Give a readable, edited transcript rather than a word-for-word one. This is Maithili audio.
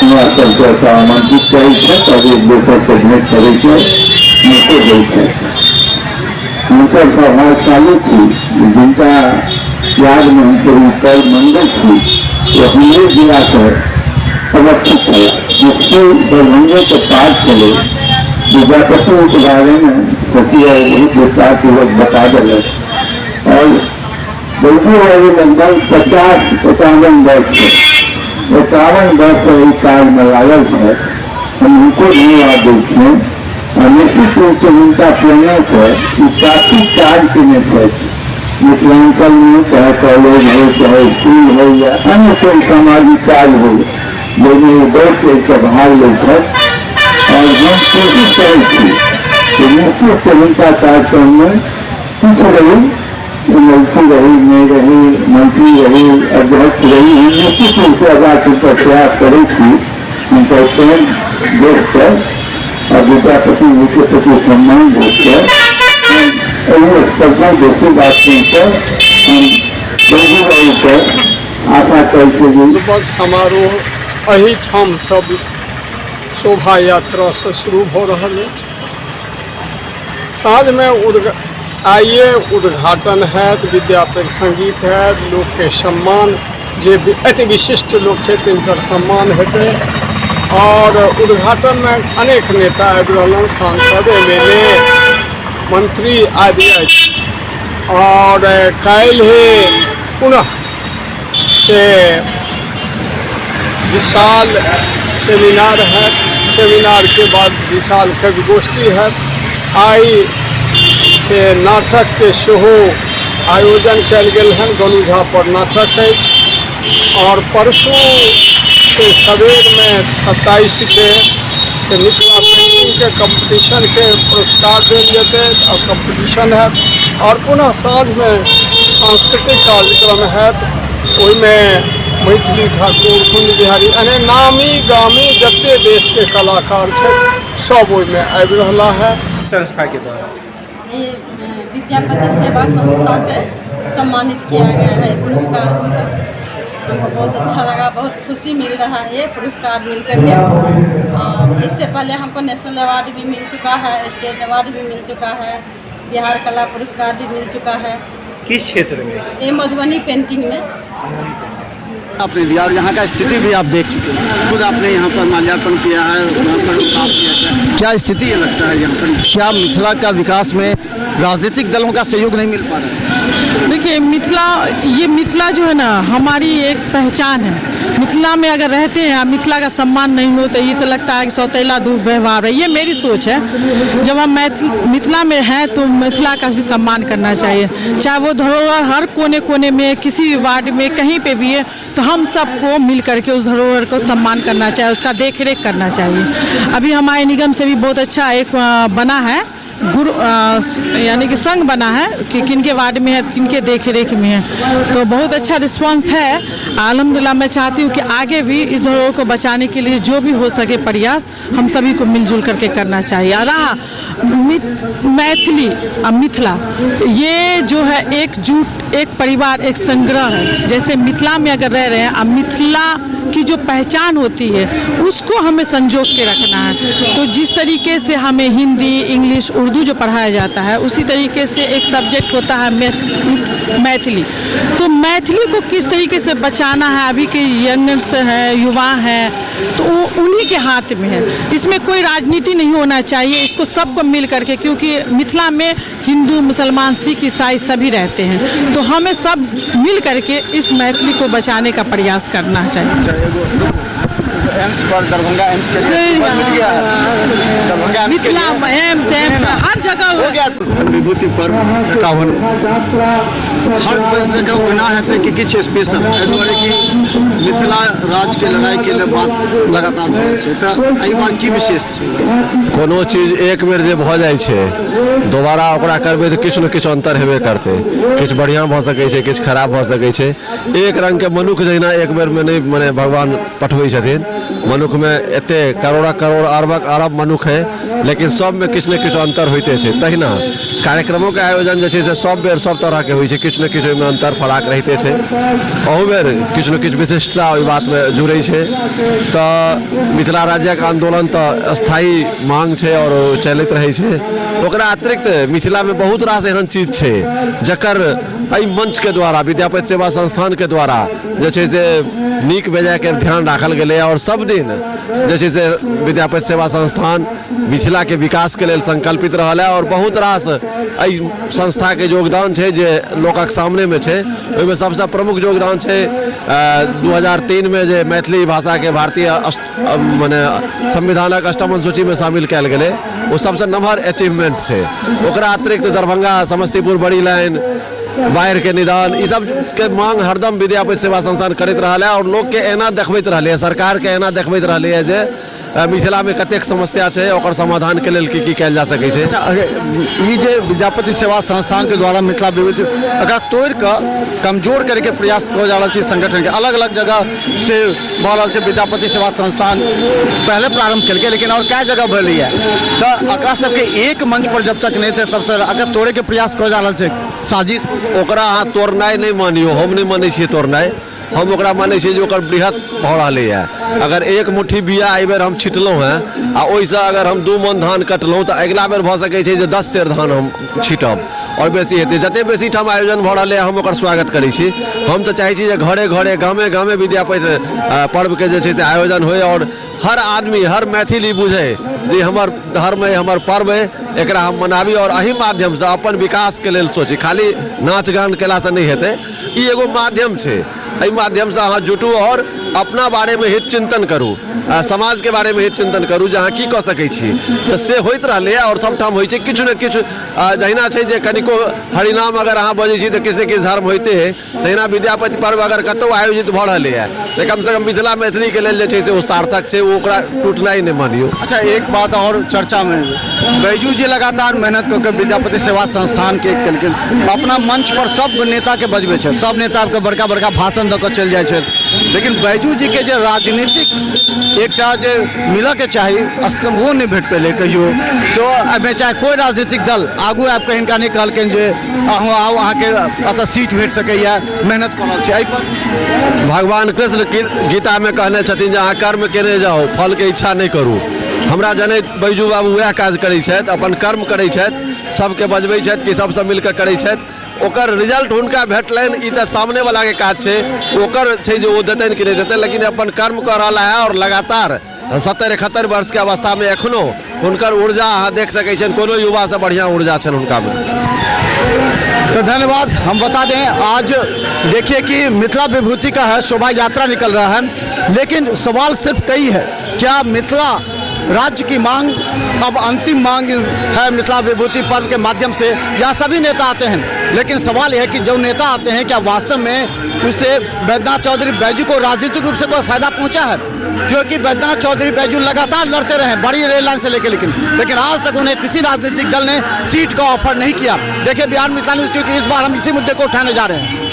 हमरा सबके एतऽ आमंत्रित करै छथि आओर एक दोसरसँ भेंट करैके मौको दै छथि। हमसभ सौभाग्यशाली छी जिनका यादमे हमसभ ई पर्व मनबै छी ओ हमरे जिलाके अवस्थित छलाह। मुफ्ती दरभंगेके पास छलै। विद्यापतिके बारेमे शशि आइ बहुत विस्तारपूर्वक बता देलक आओर बैजू बाबू लगभग 50-51 वर्ष 51 वर्ष एहि काजमे लागल छथि। हम हुनको धन्यवाद दै छियनि आ निश्चित रूपसँ हुनका प्रेरणासँ ई काफी काज केने छथि। मिथिलाञ्चलमे चाहे कॉलेज हो, चाहे स्कूल हो या अन्य कोइ सामाजिक काज हो, जाहिमे ओ बढ़ि चढ़िकऽ भाग लै छथि आओर हम कोशिश करै छी जे निश्चितसँ हुनका कार्यक्रममे किछु रही, एमएलसी रही, नहि रही, मंत्री रही, अध्यक्ष रही, हम निश्चित रूपसँ अयबाक प्रयास करै छी। हुनकर प्रेम देखिकऽ आ विद्यापति जीके प्रति सम्मान देखिकऽ हम एहि स्तर पर बेसी बात सुनिकऽ हम बैजू बाबूके आशा करै छी जे युवक समारोह एहिठाम सब शोभा यात्रासँ शुरू भऽ रहल अछि। साँझमे आइए उद्घाटन हैत, विद्यापति संगीत हैत, लोकके सम्मान, जे अति विशिष्ट लोक छथि तिनकर सम्मान हेतै आओर उद्घाटनमे अनेक नेता आबि रहल हन, सांसद, एम.एल.ए., मंत्री आदि अछि। आओर काल्हि पुनः से विशाल सेमिनार हैत, सेमिनारके बाद विशाल कवि गोष्ठी हैत। आइ से नाटकके सेहो आयोजन कयल गेल हन, गोनू झा पर नाटक अछि। आओर परसू से सवेरमे 27 के से मिथिला पेंटिंगके कम्पटिशनके पुरस्कार देल जेतै आओर कम्पटिशन हैत। आओर पुनः साँझमे सांस्कृतिक कार्यक्रम हैत, ओहिमे मैथिली ठाकुर, कुंज बिहारी, अनेक नामी गामी जते देशके कलाकार छथि सब ओहिमे आबि रहला है। संस्था के द्वारा ये विद्यापति सेवा संस्था से सम्मानित किया गया है पुरस्कार हमको। हमको बहुत अच्छा लगा, बहुत खुशी मिल रहा है ये पुरस्कार मिल करके। और इससे पहले हमको नेशनल अवार्ड भी मिल चुका है, स्टेट अवार्ड भी मिल चुका है, बिहार कला पुरस्कार भी मिल चुका है। किस क्षेत्र में? ये मधुबनी पेंटिंग में। आपने दिया और यहाँ का स्थिति भी आप देख चुके हैं, खुद आपने यहाँ पर माल्यार्पण किया है, यहाँ पर साफ किया है। क्या स्थिति ये लगता है यहाँ पर? क्या मिथिला का विकास में राजनीतिक दलों का सहयोग नहीं मिल पा रहा है? देखिए, मिथिला, ये मिथिला जो है ना, हमारी एक पहचान है। मिथिला में अगर रहते हैं, मिथिला का सम्मान नहीं हो तो ये तो लगता है कि सौतेला दुर्व्यवहार है। ये मेरी सोच है। जब हम मिथिला में हैं तो मिथिला का भी सम्मान करना चाहिए, चाहे वो धरोहर हर कोने कोने में, किसी वार्ड में, कहीं पे भी है, तो हम सबको मिल करके उस धरोहर को सम्मान करना चाहिए, उसका देख रेख करना चाहिए। अभी हमारे निगम से भी बहुत अच्छा एक बना है गुरु, यानी कि संघ बना है कि किनके वार्ड में है, किनके देख रेख में है, तो बहुत अच्छा रिस्पांस है अल्हम्दुलिल्लाह। मैं चाहती हूँ कि आगे भी इस धरोहर को बचाने के लिए जो भी हो सके प्रयास हम सभी को मिलजुल करके करना चाहिए। और हाँ, मैथिली और मिथिला ये जो है एकजुट, एक परिवार, एक संग्रह है। जैसे मिथिला में अगर रह रहे हैं, अब मिथिला की जो पहचान होती है उसको हमें संजो के रखना है। तो जिस तरीके से हमें हिंदी, इंग्लिश, उर्दू जो पढ़ाया जाता है, उसी तरीके से एक सब्जेक्ट होता है मैथिली। तो मैथिली को किस तरीके से बचाना है, अभी के यंगर्स हैं, युवा हैं, तो वो उन्हीं के हाथ में है। इसमें कोई राजनीति नहीं होना चाहिए, इसको सबको मिल करके, क्योंकि मिथिला में हिंदू, मुसलमान, सिख, ईसाई सभी रहते हैं, तो हमें सब मिल करके इस मैथिली को बचाने का प्रयास करना चाहिए। एम्स पर दरभंगा एम्स के लिए मिल गया है। दरभंगा एम्स के मिथिला लिए एम्स, एम्स हर जगह हो गया। विभूति पर्व 51 हर तरह का ओना हेतै कि किछु स्पेशल, एहि दुआरे कि मिथिला राज्यके लड़ाइके लेल बात लगातार भऽ रहल छै, तऽ एहि बार की विशेष छै? कोनो चीज एक बेर जे भऽ जाइ छै, दोबारा ओकरा करबै तऽ किछु ने किछु अन्तर हेबे करतै। किछु बढ़िआँ भऽ सकै छै, किछु खराब भऽ सकै छै। एक रङ्गके मनुख जहिना एक बेरमे नहि मने भगवान पठबै छथिन, मनुखमे एते करोड़क करोड़ अरबक अरब मनुख है, लेकिन सबमे किछु ने किछु अन्तर होइते छै। तहिना कार्यक्रमोके आयोजन जे छै से सब बेर सब तरहके होइ छै, किछु ने किछु ओहिमे अन्तर फराक रहिते छै। अहू बेर किछु ने किछु विशिष्टता ओहि बातमे जुड़ै छै। तऽ मिथिला राज्यक आन्दोलन तऽ स्थायी मांग छै आओर ओ चलैत रहै छै। ओकरा अतिरिक्त मिथिलामे बहुत रास एहन चीज छै जकर एहि मंचके द्वारा, विद्यापति सेवा संस्थानके द्वारा जे छै से नीक बेजायके ध्यान राखल गेलै। आओर सब दिन जे छै से विद्यापति सेवा संस्थान मिथिलाके विकासके लेल संकल्पित रहल है आओर बहुत रास एहि संस्थाके योगदान छै जे लोकक सामनेमे छै। ओहिमे सबसँ प्रमुख योगदान छै 2003 मे जे मैथिली भाषाके भारतीय मने संविधानक अष्टम अनुसूचीमे शामिल कयल गेलै, ओ सबसँ नमहर अचीवमेंट छै। ओकरा अतिरिक्त दरभंगा समस्तीपुर बड़ी लाइन, बाढ़िके निदान, ई सबके मांग हरदम विद्यापति सेवा संस्थान करैत रहल है आओर लोकके एना देखबैत रहलै है, सरकारके एना देखबैत रहलै है जे मिथिलामे कतेक समस्या छै, ओकर समाधानके लेल की की कयल जा सकै छै। ई जे विद्यापति सेवा संस्थानके द्वारा मिथिला विभूति एकरा तोड़ि कऽ कमजोर करैके प्रयास कऽ जा रहल छै, संगठनके अलग अलग जगह से भऽ रहल छै। विद्यापति सेवा संस्थान पहले प्रारंभ केलकै, लेकिन आओर कए जगह भेलैए, तऽ एकरा सबके एक मंच पर जब तक नहि हेतै तब तक अगर तोड़ैके प्रयास कऽ जा रहल छै साजिश। ओकरा अहाँ तोड़नाइ नहि मानियौ, हम नहि मानै छियै तोड़नाइ, हम ओकरा मानै छियै जे ओकर बृहत भऽ रहलैए। अगर एक मुट्ठी बिया एहिबेर हम छिटलहुँ हेँ आ ओहिसँ अगर हम 2 मन धान कटलहुँ, तऽ अगिला बेर भऽ सकै छै जे 10 सेर धान हम छिटब आओर बेसी हेतै। जतेक बेसी ठाम आयोजन भऽ रहलै हम ओकर स्वागत करै छी। हम तऽ चाहै छी जे घरे घरे गामे गामे विद्यापति पर्वके जे छै से आयोजन होइ आओर हर आदमी, हर मैथिल ई बुझै जे हमर धर्म अइ, हमर पर्व अइ, एकरा हम मनाबी आओर एहि माध्यमसँ अपन विकासके लेल सोची। खाली नाच गान केलासँ नहि हेतै, ई एगो माध्यम छै। एहि माध्यमसँ अहाँ जुटू आओर अपना बारेमे हित चिन्तन करू, समाजके बारेमे हित चिन्तन करू जे अहाँ की कऽ सकै छी। तऽ से होइत रहलैए आओर सभठाम होइ छै किछु ने किछु। जहिना छै जे कनिको हरिनाम अगर अहाँ बजै छी तऽ किछु ने किछु धर्म होइते हइ, तहिना विद्यापति पर्व अगर कतहु आयोजित भऽ रहलैए तऽ कमसँ कम मिथिला मैथिलीके लेल जे छै से ओ सार्थक छै, ओ ओकरा टूटनाइ नहि मानियौ। अच्छा, एक बात आओर चर्चामे, बैजू जी लगातार मेहनत कऽ के विद्यापति सेवा संस्थानके केलखिन, अपना मंच पर सब नेताके बजबै छै, सब नेताके बड़का बड़का भाषण दऽ कऽ चलि जाइ छै, लेकिन बैजू जीके जे राजनीतिक एकटा जे मिलऽके चाही स्तंभ वो नहि भेट पेलै कहियो। तो एहिमे चाहे कोइ राजनीतिक दल आगू आबि कऽ हिनका नहि कहलखिन जे अहूँ आउ, अहाँके एतऽ सीट भेट सकैए, मेहनत कऽ रहल छै एहिपर। भगवान कृष्ण गीतामे कहने छथिन जे अहाँ कर्म केने जाउ, फलके इच्छा नहि करू। हमरा जनैत बैजू बाबू वएह काज करै छथि, अपन कर्म करै छथि, सबके बजबै छथि कि सबसँ मिलकऽ करै छथि। ओकर रिजल्ट हुनका भेटलनि ई तऽ सामनेवलाके काज छै, ओकर छै जे ओ देतनि कि नहि देतनि, लेकिन अपन कर्म कऽ रहला है आओर लगातार 70 71 वर्षके अवस्थामे एखनो हुनकर ऊर्जा अहाँ देख सकै छियनि, कोनो युवासँ बढ़िआँ ऊर्जा छनि हुनकामे। तो धन्यवाद। हम बता दें आज देखिए कि मिथिला विभूति का है शोभा यात्रा निकल रहा है, लेकिन सवाल सिर्फ कई है, क्या मिथिला राज्य की मांग अब अंतिम मांग है मिथिला विभूति पर्व के माध्यम से? यहाँ सभी नेता आते हैं, लेकिन सवाल यह है कि जो नेता आते हैं क्या वास्तव में उससे बैद्यनाथ चौधरी बैजू को राजनीतिक रूप से कोई फायदा पहुंचा है? क्योंकि बैद्यनाथ चौधरी बैजू लगातार लड़ते रहे बड़ी रेल लाइन से लेके, लेकिन आज तक उन्हें किसी राजनीतिक दल ने सीट का ऑफर नहीं किया। देखिए बिहार मिथिला न्यूज़, क्योंकि इस बार हम इसी मुद्दे को उठाने जा रहे हैं।